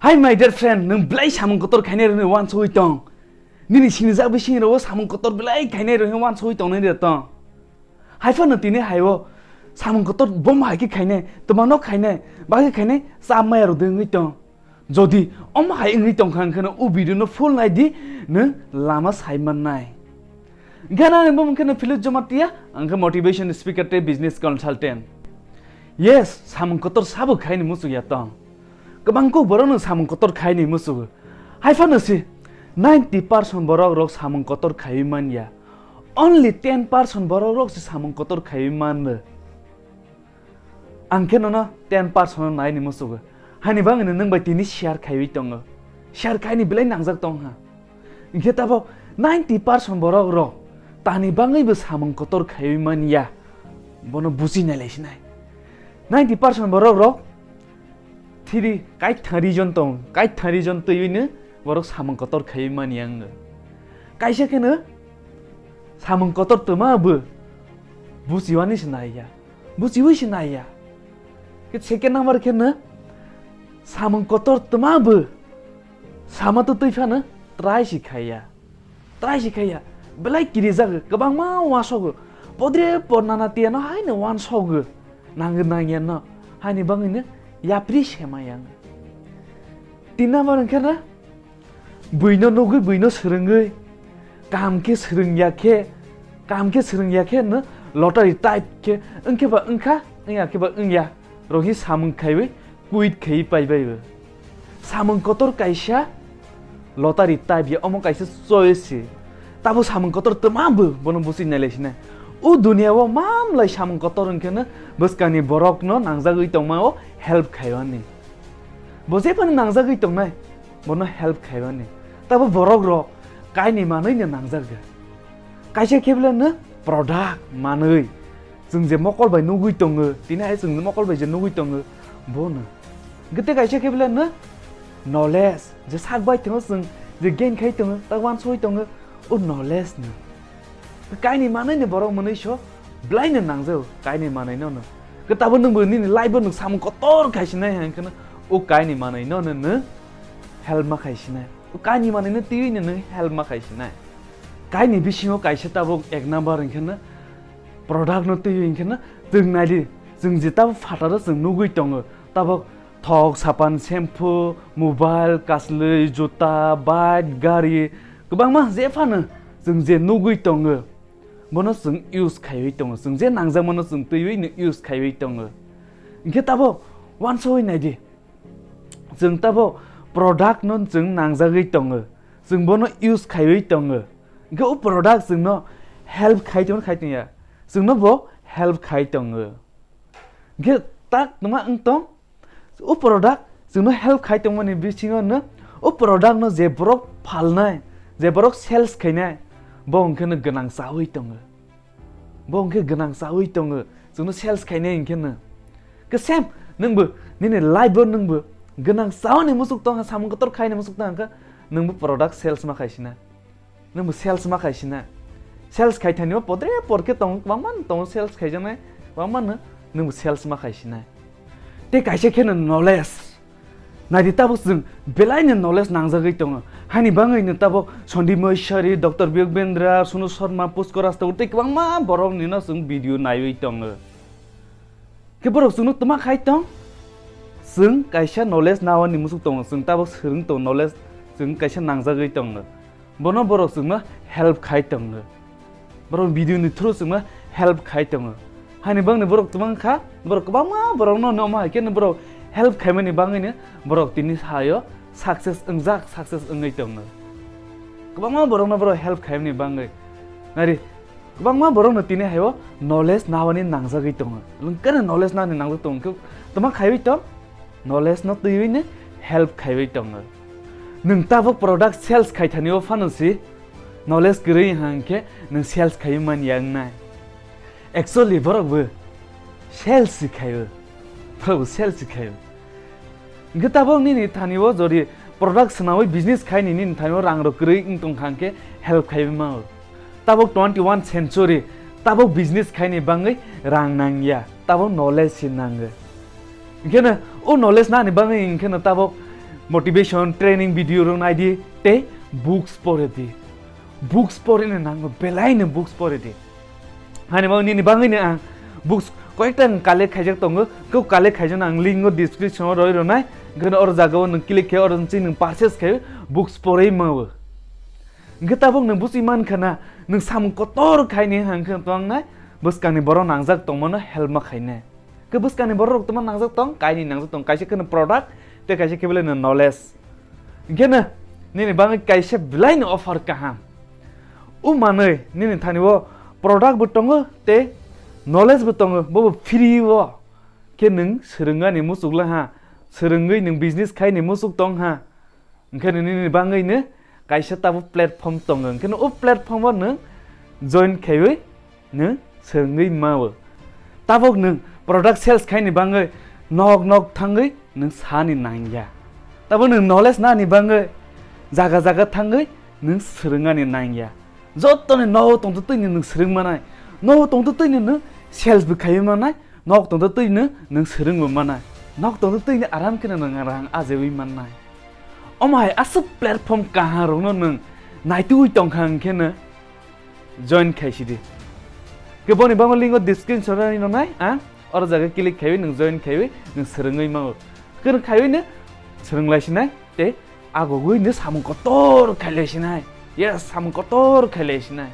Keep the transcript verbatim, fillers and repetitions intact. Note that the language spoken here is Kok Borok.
Hey my dear friend, nwng belai samung kotor khainai rwngwi uansugwi tong? Nini sinijak bising rwo samung kotor belai khainai rwngwi uansugwi tongnai de tong? Haiphano tini haio samung kotor bom hai khe khainai, twmano khainai, bagwi khainai, chap maya rwdwi wngwi tong. Jodi omo hai wngwi tongkha hwnkheno o video no full nai di, nwng lama sai mannai. Gana ni bumung kheno Philip Jamatia, ang khe motivation speaker tei business consultant. Yes, samung kotor sabo khaini muchuk ya tong. Kwbang kuk borok no samung kotor khaini muchuk. Haiphano si ninety percent borok rok samung kotor khaiwi man ya. Only ten percent borok rok se samung kotor khaiwi man. Ang khe nono ten percent no naini musugo. Hani bangwino nwng bai tini share khaiwi tongo. Share khaini belai nangjak tong ha. Hinkhe tabok ninety percent borok rok tani bangwi bo samung kotor khaiwi man ya. Bono buchi nailai sinai. Ninety percent borok rok thiri kaithang region tong, kaithang region twiwino borok samung kotor khaiwi man ya wngo. Kaisa kheno samung kotor twma bo buchiwani se nai ya. Buchiwi se nai ya. Khe second number khe no samung kotor twma bo sama to twi phano try si khai ya. Try si khai ya. Belai kiri jago, kwbangma uasogo. Podre por nana tiya no hai no uansogo. Nang nang ya no. Hai ni bangwi no yapri se ma yang. Tin number khe no Buino nugwi, buino swrwngwi, kam khe swrwng ya khe, kam khe swrwng ya khe no lottery type khe wngkhe ba wngkha, wngya khe ba wngya, rohi samung khaiwi quit khaiwi paibai bo. Samung kotor kaisa lottery type ya, omo kaisa choice se. Tabo samung kotor twma bo bono busi nailai sinai. O duniya o mamlai samung kotor wngkhe no bwskangni borok no nangjagwi tongma o help khaimani. Bo jephano nangjagwi tongnai, bono help khaimani. Tabo borok rok kaini manwi no nangjago. Kaisa khe belai no product manwi. Chwng je mokol bai nugwi tongo, tini hai chwng mokol bai je nugwi tongo, bono. Gete kaisa khe belai no knowledge, je sak bai tongo chwng, je gain khai tongo, tak uansugwi tongo, o knowledge no. Kaini manwi ni borok mwnwi so belai no nangjago, kaini manwi no no. Ke tabo nwng bo nini life o nwng samung kotor khai sinai hai kheno o kaini manwi no no nwng help ma khai sinai. O kaini manwi no twiwi no nwng help ma khai sinai. Kaini bisingo kaisa tabuk ek number hwnkhe no product no twiwi hwnkhe no twng naidi. Chwng je tabuk phataro chwng nugwi tongo. Tabuk thok, sapan, shampoo, mobile, kaslwi, juta, bike, gari, kwbangma je phano chwng je nugwi tongo, bono chwng use khaiwi tongo, chwng je nangjakmano chwng twiwi no use khaiwi tongo. Hinkhe tabuk uansugwi naidi, chwng tabuk product no chwng nangjagwi tongo, chwng bono use khaiwi tongo, hinkhe o product chwngno help khai tongo khai tongya, chwngno bo help khai tongo. Hinkhe tak twma wng tong, o product chwngno help khai tongmani bisingo no, o product no je borok phalnai, je borok sales khainai, bo hwnkhe no gwnang chawi tongo. Bo hwnkhe gwnang chawi tongo, chwngno sales khainai hwnkhe no. Ke same, nwngbo nini life o nwngbo gwnang chawani muchuk tong, samung kotor khaini muchuk tong khe, nwngbo product sales ma khai sinai. Nwngbo sales ma khai sinai. Sales khai thani o podre por khe tongo, kwbangma no tongo sales khaijaknai, kwbangma no nwngbo sales ma khai sinai. Tei kaisa khe no knowledge. Naidi tabuk chwng belai no knowledge nangjagwi tongo. Hani bangwi no tabuk Sandip Maheshwari, Doctor Biyoga Bindra, Sonu Sharma, Pushkar Raj Thakur tei kwbangma borok ni no chwng video naiwi tongo. Khe borok chwngno twma khai tong? Chwng kaisa knowledge nawani muchuk tongo, chwng tabuk swrwng tong knowledge, chwng kaisa nangjagwi tongo. Bono borok chwngno help khai tongo. Borok video ni through chwngno help khai tongo. Hani bangni borok twmang kha, borok kwbangma borokno nomo hai khe borok help khaimani bangwino borok tini sayo success wngjak, success wngwi tongo. Kwbangma borokno borok help khaimani bangwi. Nari, kwbangma borokno tini haio knowledge nawani nangjagwi tongo. Nwng kene knowledge nani nangjak tongo khe, toma khaiwi tong, knowledge no twiwi ne help khaiwi tongo. Nwng tabuk product sales khai thani o phano si, knowledge kwrwi hang khe nwng sales khaiwi man ya wngnai. Actually borok bo sales si khaio, borok bo sales si khaio. Hwnkhe tabuk nini thani o jodi product swnawi business khai ni nini thani o rang rok kwrwi wng tong kha hwnkhe help khaiwi mao. Tabuk twenty one century, tabuk business khai ni bangwi rang nang ya, tabuk knowledge si nango. Hwnkhe no o knowledge nani bangwi hwnkhe no tabuk motivation training video rok nai di tei books pore di. Books pore no nango, belai no books pore di. Hani mo nini bangwi no ang books koyekta ang collect khaijak tongo, kau collect khaijak ang link o description o roi ronai, gana or jaga o nang click khe or nang purchase khe books pore mawo. Hingke tabuk nang busi man khana, nang samung kotor khaini hangkhe tongnai, bwskangni borok nangjak tongmano help ma khainai. Ke bwskangni borok rok tongma nangjak tong, kaini nangjak tong, kaisa kheno product, tei kaisa khe belai no knowledge. Hingke no, nini bangwi kaisa belai no offer kaham. O manwi, nini thani o product bo tongo, tei knowledge bo tongo, bobo free o. Khe nang swrwngani muchuk la ha, swrwngwi nang business khaini muchuk tong ha. Hingke nini bangwi no kaisa tabuk platform tongo, hingke no o platform o nang join khaiwi nang swrwngwi mao. Tabuk nang product sales khaini bangwi nok nok thangwi nang sani nangya. Tabuk nang knowledge nani bangwi jaga jaga thangwi nang swrwngani nangya. Jottoni nogo tongtwtwini nang swrwng manai, nogo tongtwtwini nang sales bo khaiwi manai, nok tongtwtwini nang swrwng bo manai, nok tongtwtwini aram kheno nang rang ajewi mannai. Omo hai aswk platform kaham rokno nwng naitugwi tongkha hwnkhe no join khaisidi. Khe boni bagwi link o description o nai nonai, a, oro jaga click khaiwi nwng join khaiwi nwng swrwngwi mango. Khe nwng khaiwi no swrwng lai sinai tei agogwi no samung kotor khai lai sinai. Yes, samung kotor khai lai sinai.